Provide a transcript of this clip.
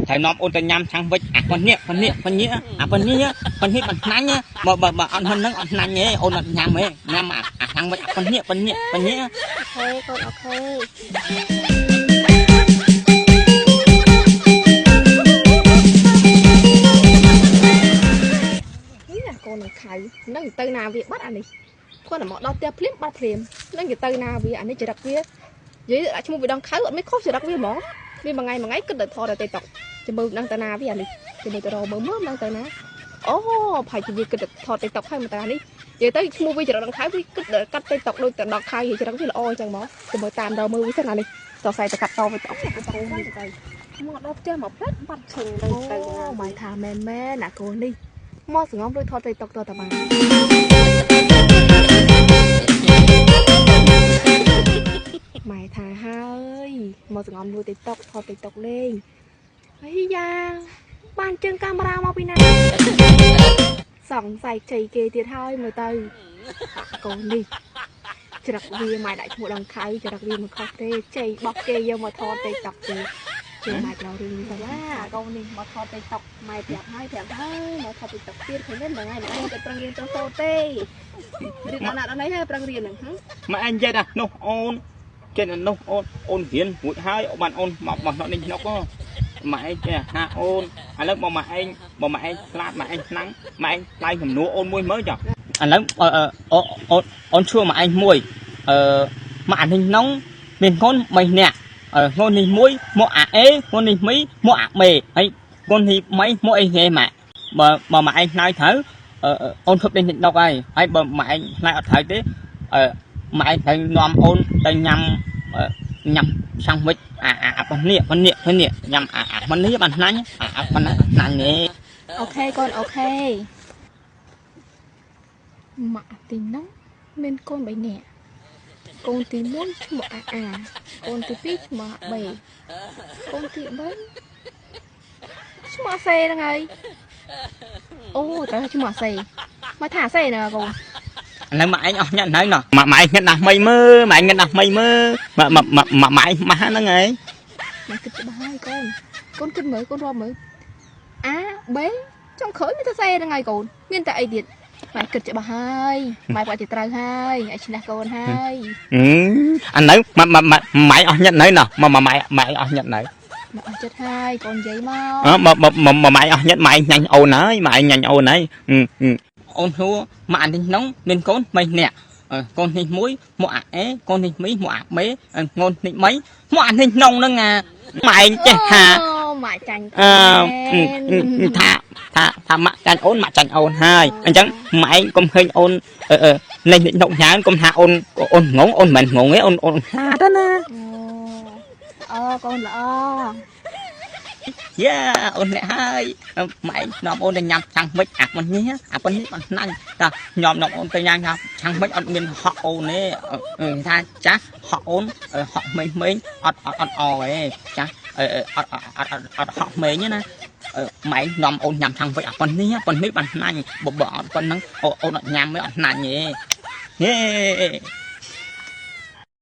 ត្រូវនាំអូនទៅញ៉ាំឆាំងវិចអាប៉ុននេះប៉ុននេះប៉ុននេះអាប៉ុននេះប៉ុននេះមិនខ្នាញ់បើបើបើអត់ហិនហ្នឹងអត់ខ្នាញ់ទេអូនអត់ញ៉ាំទេញ៉ាំអាឆាំងវិចអាប៉ុននេះប៉ុននេះប៉ុននេះ OK កូន OK នេះណាកូននឹងខៅនឹងទៅណាវាបាត់អានេះគាត់តែមកដល់ផ្ទះភ្លាមបាត់ភ្លាមនឹងទៅណាវាអានេះចរិតវានិយាយដាក់ឈ្មោះវាដងខៅអត់មានខុសចរិតវាហ្មងវាមួយថ្ងៃមួយថ្ងៃគិតតែថតតែ TikTok ចាំមើលនឹងទៅណាវាអានេះចាំមើលទៅរកមើលមើលនឹងទៅណាអូប្រហែលជាវាគិតតែថត TikTok ហើយមកតានេះនិយាយទៅឈ្មោះវាចរិតដងខៅវាគិតតែកាត់ TikTok ដូចតែដងខៅចរិតវាល្អអញ្ចឹងមកចាំមើលតាមរកមើលវាសិនអានេះសរសៃទៅកាត់តវាទៅអូកូននេះទៅមកដល់ផ្ទះមកផ្លែតបាត់ឈឹងទៅទៅណាម៉ែថាមែនមែនអាកូននេះមកសងំដូចថត TikTok តតបានម៉ែថាហើយមកសងំលួច TikTok ថត TikTok លេងហើយយ៉ាបានជើងកាមេរ៉ាមកពីណាសង្ស័យជ័យគេទៀតហើយមើលទៅអាកូននេះច្រឹកវាម៉ែដាក់ឈ្មោះដងខៅច្រឹកវាមិនខុសទេជ័យបោះគេយកមកថត TikTok ទៀតជឿម៉ែក្រោរឿងនេះទៅណាអាកូននេះមកថត TikTok ម៉ែប្រាប់ហើយប្រាប់ហើយមកថត TikTok ទៀតឃើញទេមួយថ្ងៃមួយថ្ងៃទៅប្រឹងរៀនទៅសូត្រទេរៀនដល់ណាដល់ណីហើយប្រឹងរៀនហ្នឹងហ៎ ម៉ែអញចេះណានោះអូនចេះណានោះអូនអូនរៀនរួចហើយបានអូនមកមកនេះនោះម៉ែឯងចេះហាអូនឥឡូវមកម៉ែឯងមកម៉ែឯងឆ្លាតម៉ែឯងខ្លាំងម៉ែឯងថ្លៃសំណួរអូនមួយមើលចុះឥឡូវអូនអូនឈួរម៉ែឯងមួយអឺម៉ាក់អានេះក្នុងមានកូន3នាក់កូននេះមួយមកអាអេកូននេះមីមកអាបេហើយកូននេះមីមកអីហេម៉ាក់បើបើម៉ែឯងឆ្លើយត្រូវអូនឈប់លេង TikTok ហើយហើយបើម៉ែឯងឆ្លើយអត់ត្រូវទេអឺម៉ែឯងត្រូវនាំអូនទៅញ៉ាំញ៉ាំសាំងវិចអាអាអាប៉ុននេះប៉ុននេះប៉ុននេះញ៉ាំអាអាប៉ុននេះបានខ្នាញ់អាអាប៉ុនណាខ្នាញ់ទេ OK កូន OK ម៉ាក់ទីហ្នឹងមានកូន3នាក់កូនទី1ឈ្មោះអាអាកូនទី2ឈ្មោះអាបេកូនទី3ឈ្មោះអាសេហ្នឹងហើយអូតើឈ្មោះអាសេមកថាអាសេណាកូន ឥឡូវម៉ាក់ឯងអស់ញាក់ហើយណោះម៉ាក់ម៉ាក់ឯងញាក់ណាស់មីមើលម៉ាក់ឯងញាក់ណាស់មីមើលម៉ាក់ម៉ាក់ម៉ាក់ម៉ាក់ឯងម៉ាស់ហ្នឹងឯង ម៉ែគិតច្បាស់ហើយកូនកូនគិតមើលកូនរាប់មើលអាបេចុងក្រោយមានតែសេហ្នឹងហើយកូនមានតែអីទៀតម៉ែគិតច្បាស់ហើយម៉ែបាក់ជាត្រូវហើយឲ្យឈ្នះកូនហើយ អានៅម៉ាក់ម៉ាក់ម៉ាក់អស់ញាក់នៅណោះម៉ាក់ម៉ាក់ម៉ាក់អស់ញាក់នៅ ម៉ែអស់ចិត្តហើយកូននិយាយមក អើម៉ាក់ម៉ាក់ម៉ាក់អស់ញាក់ម៉ាក់ញ៉ាញ់អូនហើយម៉ាក់ញ៉ាញ់អូនហើយអូនហួរម៉ាក់នេះក្នុងមានកូន3នាក់កូននេះមួយមកអាអេកូននេះមីមកអាបេកូននេះមីមកអានេះក្នុងហ្នឹងអាម៉ាក់ឯងចេះថា ម៉ាក់ចាញ់ អឺថាថាថាម៉ាក់ចាញ់អូនម៉ាក់ចាញ់អូនហើយអញ្ចឹងម៉ាក់ឯងកុំឃើញអូនអឺនេះនុកញ៉ានកុំថាអូនអូនងងអូនមិនងងទេអូនអូនខ្លាតណា អូកូនល្អ យ៉ាអូនអ្នកហើយម៉ែនាំអូនទៅញ៉ាំឆាំងមិចអាប៉ុននេះអាប៉ុននេះបានខ្នាញ់តាញ៉ាំនាំអូនទៅញ៉ាំឆាំងមិចអត់មានហក់អូនទេថាចាស់ហក់អូនហក់មេងមេងអត់អត់អត់អទេចាស់អត់អត់អត់អត់ហក់មេងទេណាម៉ែនាំអូនញ៉ាំឆាំងមិចអាប៉ុននេះប៉ុននេះបានខ្នាញ់បើបើអត់ប៉ុណ្ណឹងអូនអត់ញ៉ាំទេអត់ខ្នាញ់ទេហេ